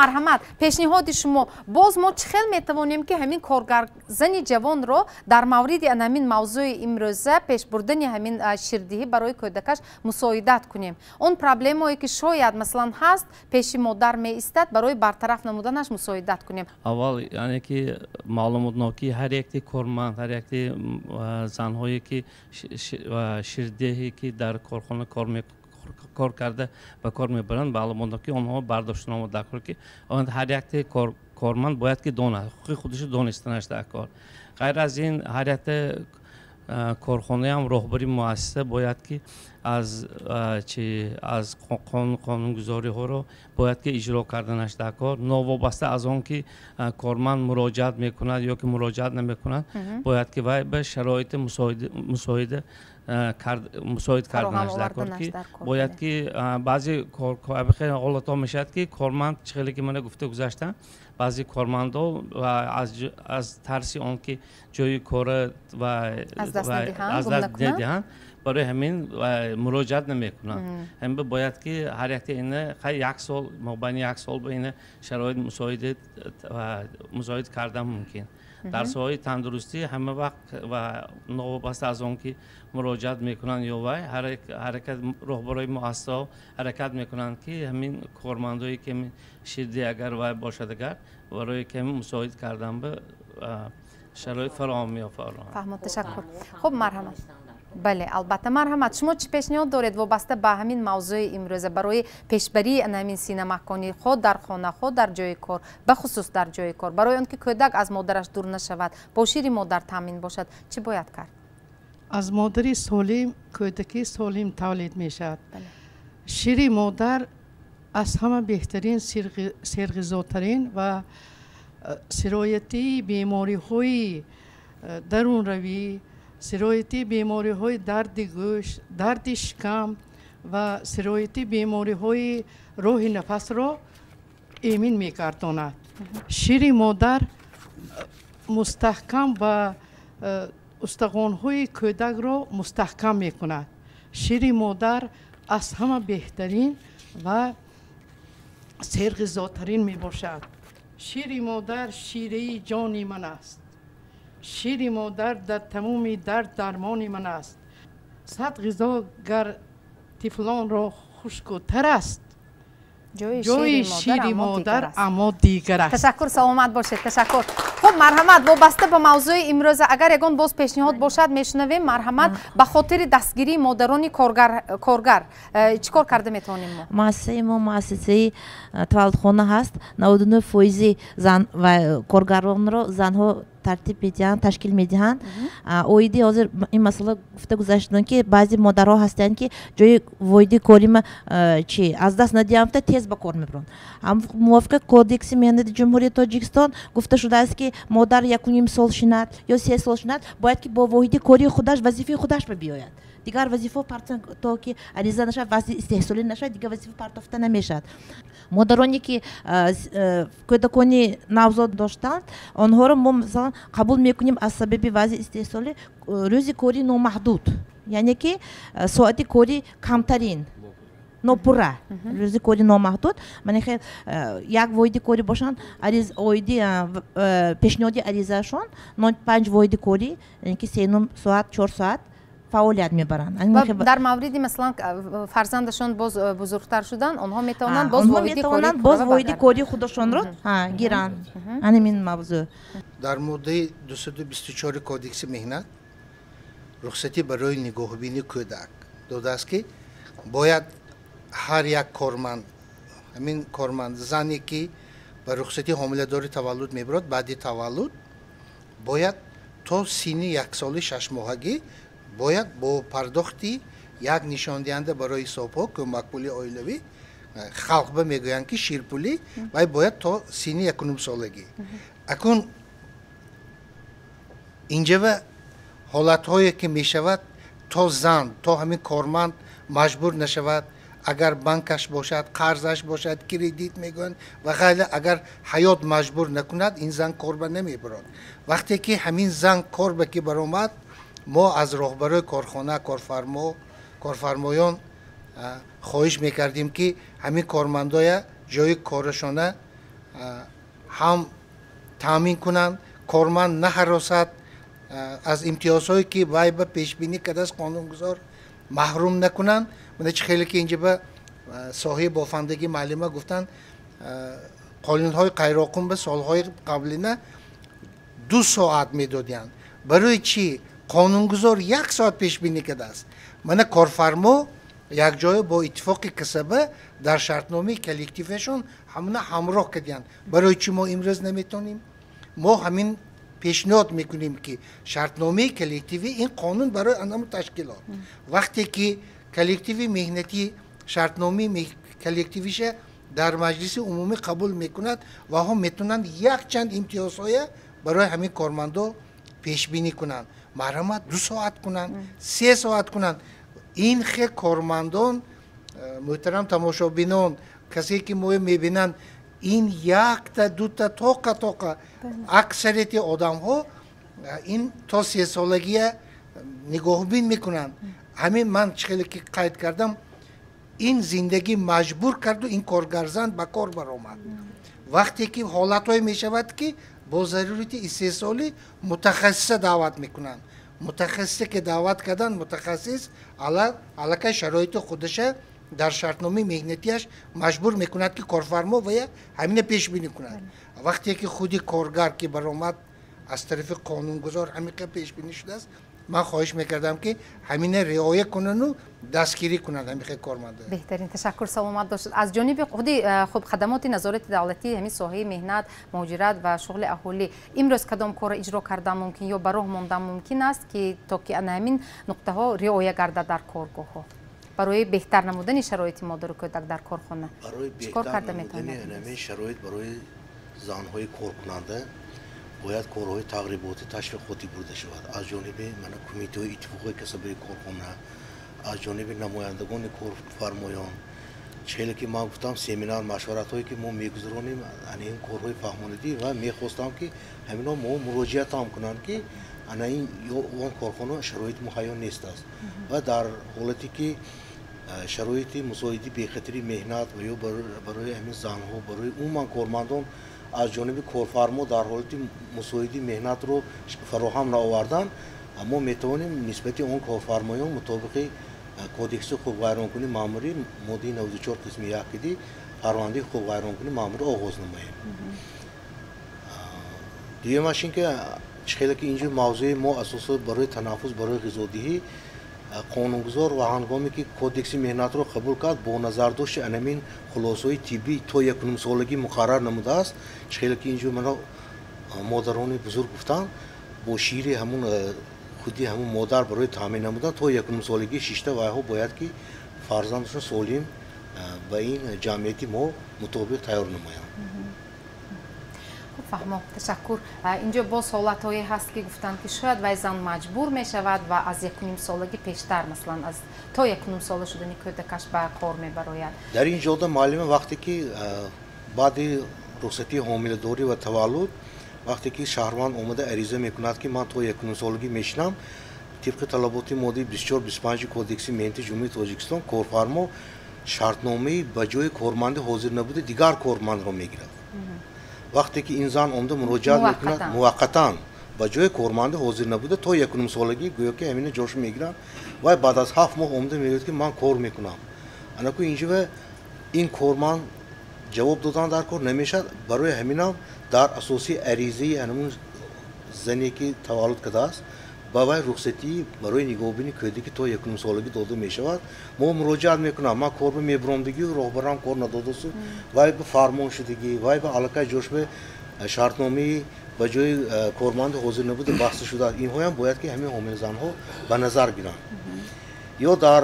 Марҳамат, пешниҳоди шумо. Боз мо чӣ хел метавонем, ки ҳамин коргарзани ҷавонро дар мавриди ҳамин мавзӯи имрӯза, пешбурдани ҳамин ширдиҳӣ барои кӯдакаш мусоидат кунем? Он проблемое, ки шояд, масалан, ҳаст, пеши модар меистад, барои бартараф намуданаш мусоидат кунем. Аввал, яъне ки маълумотнокии ҳар якти корманд, ҳар якти занҳое, ки ширдеҳе, ки дар корхона кор карда ба кор мебаранд, маълумотнокии онҳо бардоштанома дар кор, ки ҳар якти корманд бояд ки донад ҳуқуқи худашро, донистанаш дар кор. Ғайр аз ин, ҳар якта корхонаам роҳбари муассиса бояд ки аз чи аз қонунгузориҳоро бояд ки иҷро карданаш дар кор, новобаста аз он ки корманд муроҷиат мекунад ё ки муроҷиат намекунад, бояд ки вай ба шароити мусоида мусоид карданаш дар кор, ки бояд ки баъзе ҳолатҳо мешавад, ки корманд, чӣ хеле ки мана гуфта гузаштам, баъзе кормандо аз тарси он ки ҷои кора аз даст надиҳанд, барои ҳамин муроҷиат намекунанд. Ҳамин бояд ки ҳар якта ина як сол, мобайни як сол ба ина шароит мусоид кардан мумкин. Дар соҳаи тандурустӣ ҳама вақт ва новобаста аз он ки муроҷиат мекунанд ё вай, ҳаракат роҳбарои муассисаҳо ҳаракат мекунанд, ки ҳамин кормандое ки ширдӣ агар вай бошад, агар барои ки мусоид кардан ба шароит фароҳам меофаранд. Фаҳмод, ташаккур. Хуб, марҳамат. Бале, албатта, марҳамат. Шумо чӣ пешниҳод доред вобаста ба ҳамин мавзӯи имрӯза барои пешбарии ҳамин синамаҳконӣ, худ дар хона, худ дар ҷои кор, бахусус дар ҷои кор, барои он ки кӯдак аз модараш дур нашавад, бо шири модар таъмин бошад, чӣ бояд кард? Аз модари солим кӯдаки солим тавлид мешавад. Шири модар аз ҳама беҳтарин, серғизотарин ва сирояти бемориҳои дарунравӣ, сирояти бемориҳои дарди гӯш, дарди шикам ва сирояти бемориҳои роҳи нафасро эмин мегардонад. Шири модар мустаҳкам ва устахонҳои кӯдакро мустаҳкам мекунад. Шири модар аз ҳама беҳтарин ва серғизотарин мебошад. Шири модар шираи ҷони ман аст. Шири модар дар тамоми дард дармони ман аст. 100 ғизо гар тифлонро хушку тар аст, ҷои шири модар аммо дигар аст. Ташаккур, саломат бошед, ташаккур. Хуб, марҳамат, вобаста ба мавзӯи имрӯза агар ягон боз пешниҳод бошад, мешунавем. Марҳамат, ба хотири дастгирии модарони коргар чӣ кор карда метавонем мо? Муассисаи мо муассисаи таваллудхона ҳаст. 99% зан ва коргаронро занҳо тартиб медиҳанд, ташкил медиҳанд. Оиди ҳозир ин масъала гуфта гузаштанд, ки баъзе модарҳо ҳастанд, ки ҷои воҳиди корима чи аз даст надиҳам, тез ба кор мебаранд. Мувофиқи Кодекси меҳнати Ҷумҳурии Тоҷикистон гуфта шудааст, ки модар 1,5 сол шинад ё 3 сол шинад, бояд ки бо воҳиди кории худаш, вазифаи худаш биёяд. Дигар вазифао то ки ариза нашавад, вазъи истеҳсолӣ нашавад, дигар вазифа партофта намешавад. Модароне, ки кӯдакони навзод доштанд, онҳоро мо, масалан, қабул мекунем аз сабаби вазъи истеҳсолӣ рӯзи кори номаҳдуд, яъне ки соати кори камтарин, нопурра, рӯзи кори номаҳдуд. Мана хел як воҳиди корӣ бошанд, оиди пешниҳоди аризаашон 0,5 воҳиди корӣ, яъне ки 3,5 соат, 4 соат фаъолият мебаранд. Дар мавриди, масалан, фарзандашон боз бузургтар шудан, онҳо метавонанд боз метавонанд боз воҳиди кори худашонро гиранд. Ҳамин мавзӯъ. Дар моддаи 224 Кодекси меҳнат рухсатӣ барои нигоҳубини кӯдак додааст, ки бояд ҳар як корманд, ҳамин корманд зане, ки ба рухсати ҳомиладорӣ таваллуд мебарад, баъди таваллуд бояд то синни яксоли шашмоҳагӣ бояд бо пардохти як нишондиҳанда барои ҳисобҳо, кӯмакпули оилавӣ, халқ ба мегӯянд, ки ширпулӣ, вай бояд то синни 1,5 солагӣ. Акун инҷава ҳолатҳое ки мешавад, то зан, то ҳамин корманд маҷбур нашавад, агар банкаш бошад, қарзаш бошад, кредит мегӯянд ва ғайра, агар ҳаёт маҷбур накунад, ин зан корба намебарад. Вақте ки ҳамин зан корба ки баромад, мо аз роҳбарои корхона, корфармо, корфармоён хоҳиш мекардем, ки ҳамин кормандоя ҷои корашона ҳам таъмин кунанд, корманд наҳаросад, аз имтиёзҳое ки вай ба пешбинӣ кардааст қонунгузор маҳрум накунанд. Мана чӣ хеле ки инҷа ба соҳаи бофандагӣ муаллима гуфтанд, қолинҳои қайроқум ба солҳои қаблина 2 соат медодиянд. Барои чӣ? Қонунгузор 1 соат пешбинӣ кардааст. Мана корфармо якҷоя бо иттифоқи касаба дар шартномаи коллективашон ҳамона ҳамроҳ кардиянд. Барои чӣ мо имрӯз наметонем? Мо ҳамин пешниҳод мекунем, ки шартномаи коллективӣ ин қонун барои анаму ташкилот. Вақте ки коллективи меҳнатӣ шартномаи коллективиша дар маҷлиси умумӣ қабул мекунад, ваҳо метавонанд якчанд имтиёзҳоя барои ҳамин кормандо пешбинӣ кунанд. Марҳамат 2 соат кунанд, 3 соат кунанд. Ин хе кормандон, муҳтарам тамошобинон, касе ки моя мебинанд, ин якта дута тоқа тоқа аксарияти одамҳо ин то 3 солагия нигоҳбин мекунанд. Ҳамин ман чӣ хеле ки қайд кардам, ин зиндагӣ маҷбур карду ин коргарзан ба кор баромад. Вақте ки ҳолатҳое мешавад, ки бо зарурати истеҳсолӣ мутахассиса даъват мекунанд. Мутахассисе ки даъват карданд, мутахассис аллакай шароити худаша дар шартномаи меҳнатиаш маҷбур мекунад, ки корфармо вая ҳамина пешбинӣ кунад. Вақте ки худи коргар ки баромад аз тарафи қонунгузор ҳамиқа пешбинӣ шудааст, ман хоҳиш мекардам, ки ҳамина риоя кунану дастгирӣ кунанд ҳамихе корманда. Беҳтарин, ташаккур, саломат бошед. Аз ҷониби худи хуб хадамоти назорати давлатии ҳамин соҳаи меҳнат, муҳоҷират ва шуғли аҳолӣ имрӯз кадом корро иҷро кардан мумкин ё ба роҳ мондан мумкин аст, ки то ки ана ҳамин нуқтаҳо риоя гардад дар коргоҳҳо барои беҳтар намудани шароити модару кӯдак дар корхона? Барои беҳтар намудани ҳамин шароит барои занҳои коркунанда бояд корҳои тағриботӣ ташвиқотӣ бурда шавад аз ҷониби кумитаҳои иттифоқи касабаи корхона, аз ҷониби намояндагони корфармоён. Чӣ хеле ки ман гуфтам, семинар машваратҳое ки мо мегузаронем, ана ин корҳои фаҳмонидӣ ва мехостам, ки ҳамино мо муроҷиат ҳам кунанд, ки ана ин он корхона шароит муҳайё нест аст ва дар ҳолате ки шароити мусоиди бехатари меҳнат ва ё барои ҳамин занҳо, барои умуман кормандон аз ҷониби корфармо дар ҳолати мусоиди меҳнатро фароҳам наовардан, мо метавонем нисбати он корфармоён мутобиқи кодекси ҳуқуқвайронкунии маъмурӣ моддаи 94 қисми 1 парвандаи ҳуқуқвайронкунии маъмурӣ оғоз намоем. Дуюмаш ин ки чӣ хеле ки инҷо мавзӯи мо асосан барои танаффус, барои ғизодиҳӣ, қонунгузор ва ҳангоме ки кодекси меҳнатро қабул кард, бо назардошти анамин хулосаҳои тиббӣ то 1,5 солагӣ муқаррар намудааст. Чӣ хеле ки инҷо мана модарони бузург гуфтанд, бо шири ҳамун худи ҳамун модар барои таъмин намудан то 1,5 солагӣ шишта вайҳо бояд ки фарзандашон солим ба ин ҷамъияти мо мутобиқ тайёр намоянд. Фаҳмо, ташаккур. Инҷо боз ҳолатҳое ҳаст, ки гуфтанд, ки шояд вай зан маҷбур мешавад ва аз 1,5 солагӣ пештар, масалан, аз то 1,5 сола шудани кӯдакаш ба кор мебарояд. Дар ин ҷода муаллима, вақте ки баъди рухсатии ҳомиладорӣ ва таваллуд, вақте ки шаҳрванд омада ариза мекунад, ки ман то 1,5 солагӣ мешинам, тибқи талаботи моддаи 24-25 кодекси меҳнати Ҷумҳурии Тоҷикистон корфармо шартномаи ба ҷои корманди ҳозир набуда дигар кормандро мегирад. Вақте ки ин зан омада муроҷиат мекунад, муваққатан ба ҷои корманди ҳозир набуда то 1,5 солагӣ гӯё ки ҳамина ҷошо мегиранд, вай баъд аз 7 моҳ омада мегӯяд, ки ман кор мекунам. Анаку инҷо ин корманд ҷавоб додан дар кор намешавад. Барои ҳаминам дар асоси аризаи ҳамун зане ки таваллуд кардааст, ба вай рухсатӣ барои нигоҳубини кӯдаки то 1,5 солагӣ дода мешавад. Мо муроҷиат мекунам, ман кор мебуромдагӣ, роҳбарам кор надодасу, вай ба фармон шудагӣ, вай ба аллакай ҷошбе шартномаи ба ҷои корманди ҳозир набуда баста шудааст. Инҳоям бояд ки ҳамин ҳомилазанҳо ба назар гиранд. Ё дар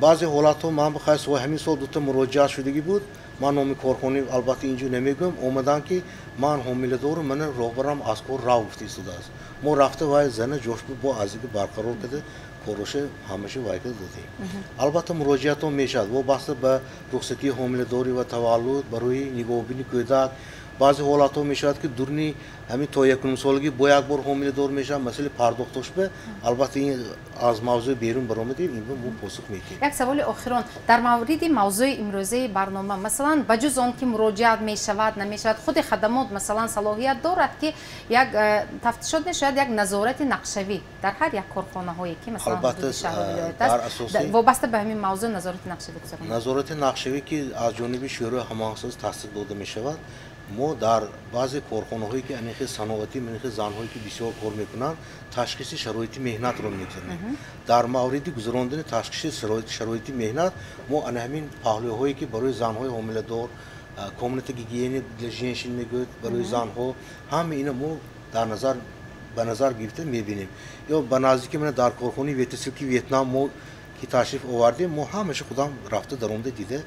баъзе ҳолатҳо ман бихай ҳамин сол дута муроҷиат шудагӣ буд, ман номи корхона албатта инҷо намегӯям, омаданд ки ман ҳомиладорам, мана роҳбарам аз кор рав гуфта истодааст. Мо рафта вай зана ҷош буд, бо азиги барқарор карда короша ҳамаша вай карда додем. Албатта муроҷиатҳо мешавад вобаста ба рухсатии ҳомиладорӣ ва таваллуд барои нигоҳубини кӯдак. Баъзе ҳолатҳо мешавад, ки дурни ҳамин то 1,5 солагӣ бо як бор ҳомиладор мешавад. Масъалаи пардохтош ба албатта ин аз мавзӯи берун баромадем, ин мо посух медиҳем. Як саволи охирон дар мавриди мавзӯи имрӯзаи барнома. Масалан, ба ҷуз он ки муроҷиат мешавад, намешавад, худи хадамот, масалан, салоҳият дорад, ки як тафтишот мешавад, як назорати нақшавӣ дар ҳар як корхонаҳое, ки масалан ҳудуди аст, вобаста ба ҳамин мавзӯъ назорати нақшавӣ гузаронад? Назорати нақшавӣ, ки аз ҷониби Шӯрои ҳамоҳангсозӣ тасдиқ дода мешавад, мо дар баъзе корхонаҳое, ки анихи саноатӣ, анихи занҳое, ки бисёр кор мекунанд, ташхиси шароити меҳнатро мегузаронем. Дар мавриди гузарондани ташхиси шароити меҳнат мо ана ҳамин паҳлӯҳое, ки барои занҳои ҳомиладор, комната гигиены для женщин мегӯяд, барои занҳо, ҳама ина мо дар назар ба назар гирифта мебинем. Ё ба наздики мана дар корхонаи Ветасилки Вьетнам мо ки ташриф овардем, мо ҳамаша худам рафта даромада дида,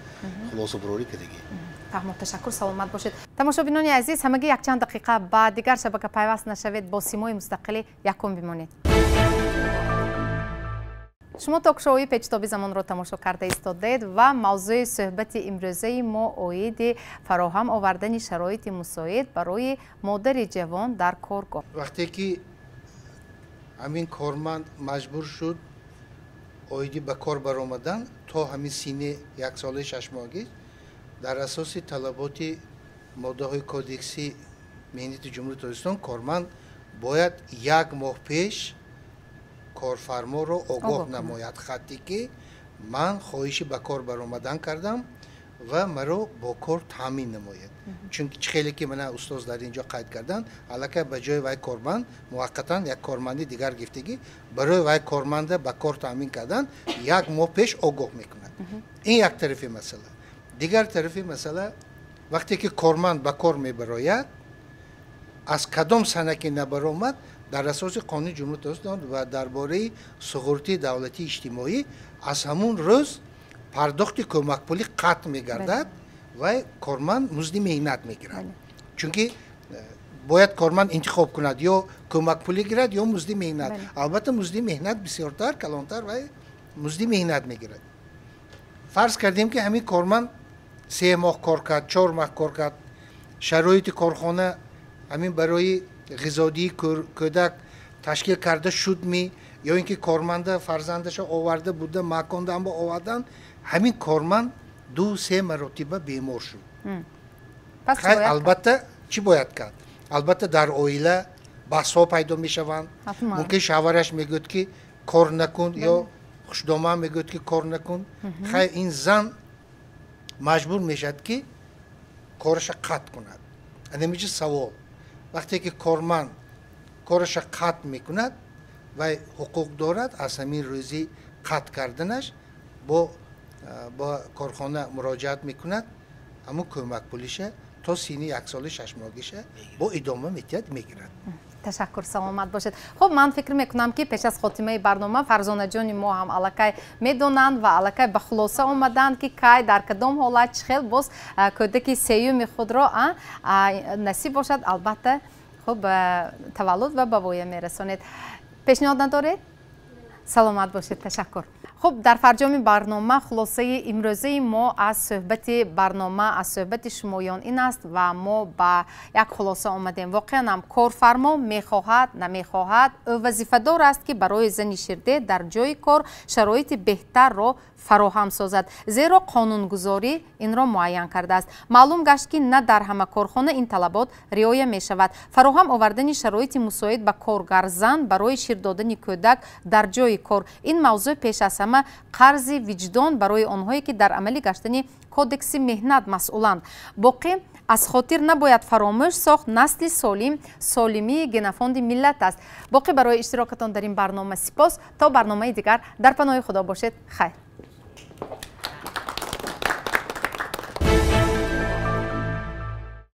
хулосабарорӣ кардагӣ. Фаҳмо, ташаккур, саломат бошед. Тамошобинони азиз, ҳамагӣ якчанд дақиқа ба дигар шабака пайваст нашавед, бо Симои мустақили якум бимонед. Шумо ток-шоуи Печтоби замонро тамошо карда истодаед ва мавзӯи суҳбати имрӯзаи мо оиди фароҳам овардани шароити мусоид барои модари ҷавон дар коргоҳ. Вақте ки ҳамин корманд маҷбур шуд оиди ба кор баромадан то ҳамин синни яксолаи шашмоҳагӣ, дар асоси талаботи моддаҳои Кодекси меҳнати Ҷумҳурии Тоҷикистон корманд бояд як моҳ пеш корфарморо огоҳ намояд хатти, ки ман хоҳиши ба кор баромадан кардам ва маро бо кор таъмин намояд. Чунки чӣ хеле ки мана устоз дар ин ҷо қайд карданд, аллакай ба ҷои вай корманд муваққатан як корманди дигар гирифтагӣ, барои вай корманда ба кор таъмин кардан як моҳ пеш огоҳ мекунад. Ин як тарафи масъала. Дигар тарафи масъала, вақте ки корманд ба кор мебарояд, аз кадом сана ки набаромад, дар асоси Қонуни Ҷумҳурии Тоҷикистон ва дар бораи суғуртии давлатии иҷтимоӣ аз ҳамун рӯз пардохти кӯмакпулӣ қатъ мегардад ва корманд музди меҳнат мегирад. Чунки бояд корманд интихоб кунад: ё кӯмакпулӣ гирад, ё музди меҳнат. Албатта, музди меҳнат бисёртар, калонтар ва музди меҳнат мегирад. Фарз кардем, ки ҳамин корманд 3 моҳ кор кард, 4 моҳ кор кард, шароити корхона ҳамин барои ғизодиҳии кӯдак ташкил карда шудми ё ин ки корманда фарзандаша оварда буда, макондаамба овардан, ҳамин корманд ду се маротиба бемор шуд. Албатта, чӣ бояд кард? Албатта, дар оила баҳсҳо пайдо мешаванд. Мумкин шавҳараш мегӯяд, ки кор накун, ё хушдоман мегӯяд, ки кор накун. Хай, ин зан маҷбур мешавад, ки кораша қатъ кунад. Анамиҷа савол: вақте ки корманд кораша қатъ мекунад, вай ҳуқуқ дорад аз ҳамин рӯзи қатъ карданаш бо корхона муроҷиат мекунад, ҳамун кӯмакпулиша то синни яксолаи шашмоҳагиша бо идома метиҳад, мегирад. Ташаккур, саломат бошед. Хуб, ман фикр мекунам, ки пеш аз хотимаи барнома Фарзонаҷони мо ҳам аллакай медонанд ва аллакай ба хулоса омаданд, ки кай, дар кадом ҳолат, чӣ хел боз кӯдаки сеюми худро, насиб бошад, албатта, хуб, таваллуд ва ба воя мерасонед. Пешниҳод надоред? Саломат бошед, ташаккур. Хуб, дар фарҷоми барнома хулосаи имрӯзаи мо аз суҳбати барнома, аз суҳбати шумоён ин аст ва мо ба як хулоса омадем. Воқеан ҳам, корфармо мехоҳад, намехоҳад, ӯ вазифадор аст, ки барои зани ширдеҳ дар ҷои кор шароити беҳтарро фароҳам созад, зеро қонунгузорӣ инро муайян кардааст. Маълум гашт, ки на дар ҳама корхона ин талабот риоя мешавад. Фароҳам овардани шароити мусоид ба коргарзан барои шир додани кӯдак дар ҷои кор — ин мавзӯъ пеш аз ҳама қарзи виҷдон барои онҳое, ки дар амалӣ гаштани Кодекси меҳнат масъуланд. Боқӣ аз хотир набояд фаромӯш сохт: насли солим солимии генофонди миллат аст. Боқӣ, барои иштирокатон дар ин барнома сипос. То барномаи дигар дар паноҳи Худо бошед. Хайр.